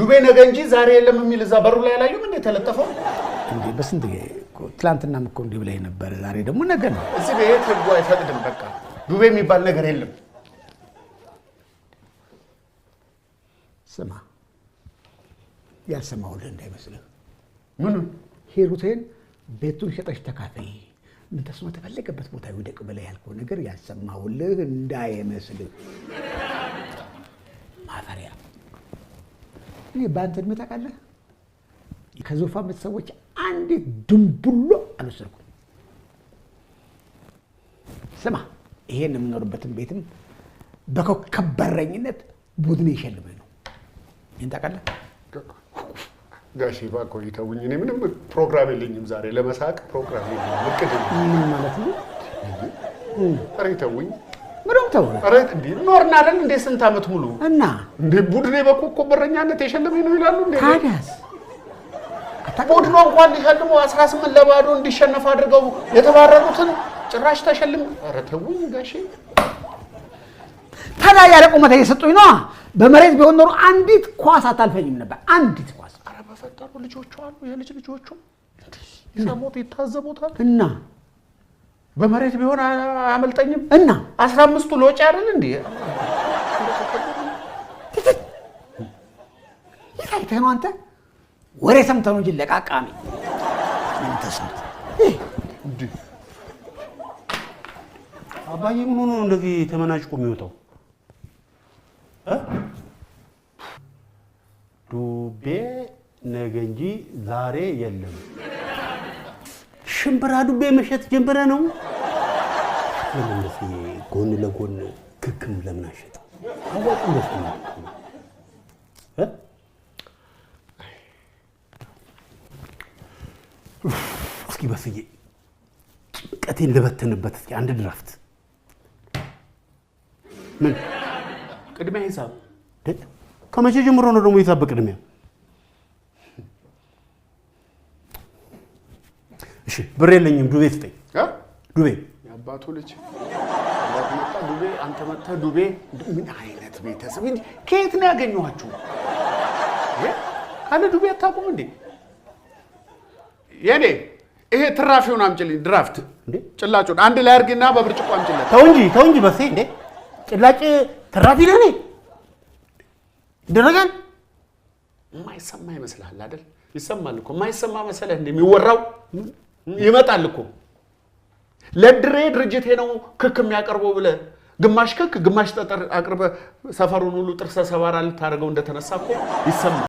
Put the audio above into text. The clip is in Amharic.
ዱቤ ነገ እንጂ ዛሬ የለም የሚል እዛ በሩ ላይ አላዩም እንዴ ተለጠፈው? እንዴ በስንት ትላንትናም እኮ እንዲህ ብለህ ነበረ። ዛሬ ደግሞ ነገ ነው። እዚህ ቤት ህጉ አይፈቅድም። በቃ ዱቤ የሚባል ነገር የለም። ስማ፣ ያልሰማሁልህ እንዳይመስልህ። ምኑ? ሂሩቴን ቤቱን ሸጠሽ ተካፈይ፣ ምን ተስኖ ተፈለገበት ቦታ ይውደቅ ብለህ ያልከው ነገር ያልሰማሁልህ እንዳይመስልህ። ማፈሪያ። እኔ በአንተ እድሜ ታውቃለህ፣ ከዞፋን ቤተሰቦች አንዲት ድንቡሎ አልወሰድኩም። ስማ፣ ይሄን የምኖርበትን ቤትም በኮከብ በረኝነት ቡድኔ ይሸልመኝ ነው። ይህን ታውቃለህ? ጋሼ እባክዎ ይተውኝ። እኔ ምንም ፕሮግራም የለኝም ዛሬ ለመሳቅ ፕሮግራም የለኝም፣ እቅድ የለኝም። ምን ማለት ነው? ኧረ ይተውኝ። ምንም ተው። ኧረ እንዴ ኖርን አይደል እንዴ ስንት ዓመት ሙሉ እና እንዴ ቡድኔ በኮከብ በረኛነት የሸለመኝ ነው ይላሉ እንዴ? ታዲያስ ቡድኑ እንኳን ሊሸልመው 18-0 እንዲሸነፍ አድርገው የተባረሩትን ጭራሽ ተሸልም። ኧረ ተውኝ ጋሼ። ታዲያ ያለ ቁመት እየሰጡኝ ነዋ። በመሬት ቢሆን ኖሮ አንዲት ኳስ አታልፈኝም ነበር። አንዲት ኳስ። ኧረ በፈጠሩ ልጆቹ አሉ፣ የልጅ ልጆቹ ይሰሙት ይታዘቡታል። እና በመሬት ቢሆን አያመልጠኝም። እና 15ቱ ለወጪ አይደል እንዴ? የት አይተህ ነው አንተ? ወሬ ሰምተህ ነው እንጂ ለቃቃሚ። ምን ተሰምተህ? አባዬ ምን ሆኖ ነው እንደዚህ ተመናጭቆ የሚወጣው? ዱቤ ነገ እንጂ ዛሬ የለም። ሽምብራ ዱቤ መሸጥ ጀምረ ነው። ለምን እንደዚህ ጎን ለጎን ክክም ለምን አሸጠው? አዋጭ ይመስለኛል። እስኪ በስዬ ጭንቀቴን ልበትንበት። እስኪ አንድ ድራፍት ምን ቅድሚያ ሂሳብ ከመቼ ጀምሮ ነው ደግሞ ሂሳብ በቅድሚያ? እሺ ብር የለኝም፣ ዱቤ ስጠኝ። ዱቤ የአባቱ ልጅ አባቱ መጣ ዱቤ፣ አንተ መጥተህ ዱቤ። ምን አይነት ቤተሰብ እንጂ ከየት ነው ያገኘኋችሁ? ካለ ዱቤ አታውቁም እንዴ? የኔ ይሄ ትራፊውን አምጪልኝ፣ ድራፍት ጭላጩን አንድ ላይ አድርጊና በብርጭቆ አምጪልኝ። ተው እንጂ ተው እንጂ በሴ እንዴ ጭላጭ ትራፊ ለኔ ይደረጋል? የማይሰማ ይመስልሃል አይደል? ይሰማል እኮ። የማይሰማ መሰለህ እንደ የሚወራው ይመጣል እኮ። ለድሬ ድርጅቴ ነው ክክ የሚያቀርበው ብለህ ግማሽ ክክ ግማሽ ጠጠር አቅርበህ ሰፈሩን ሁሉ ጥርሰ ሰባራ ልታደርገው እንደተነሳ እኮ ይሰማል።